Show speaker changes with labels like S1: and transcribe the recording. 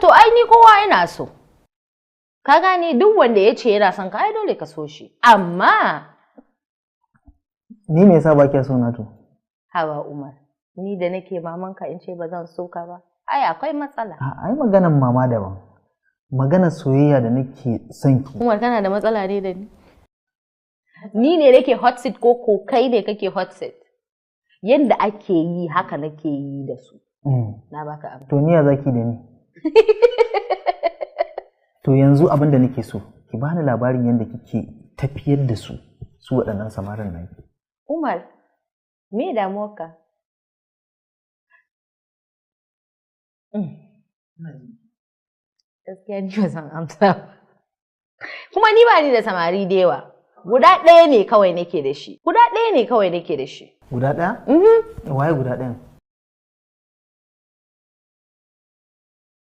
S1: To ai ni kowa ina so. Ka gane, duk wanda ya ce yana son ka, ai dole ka so shi. Amma
S2: Ni me yasa ba kya so na to?
S1: Haba Umar, ni da nake mamanka in ce ba zan so ka ba. Ai akwai matsala.
S2: A ai maganan mama daban. Maganar soyayya da nake son ki.
S1: Umar, kana da matsala ne da ni? Ni ne nake hot seat ko kai ne kake hot seat? Yanda ake yi haka nake yi da su. Na baka abu.
S2: To ni ya zaki da ni? To yanzu abin da nake so, ki bani labarin yadda kike tafiyar da su, su waɗannan samarin naki.
S1: Umar, me damuwarka? Gaskiya ni ba zan amsa ba. Kuma ni ba ni da samari da yawa. Guda ɗaya ne kawai nake da shi. Guda ɗaya ne kawai nake da shi.
S2: Guda ɗaya? Waye guda ɗayan?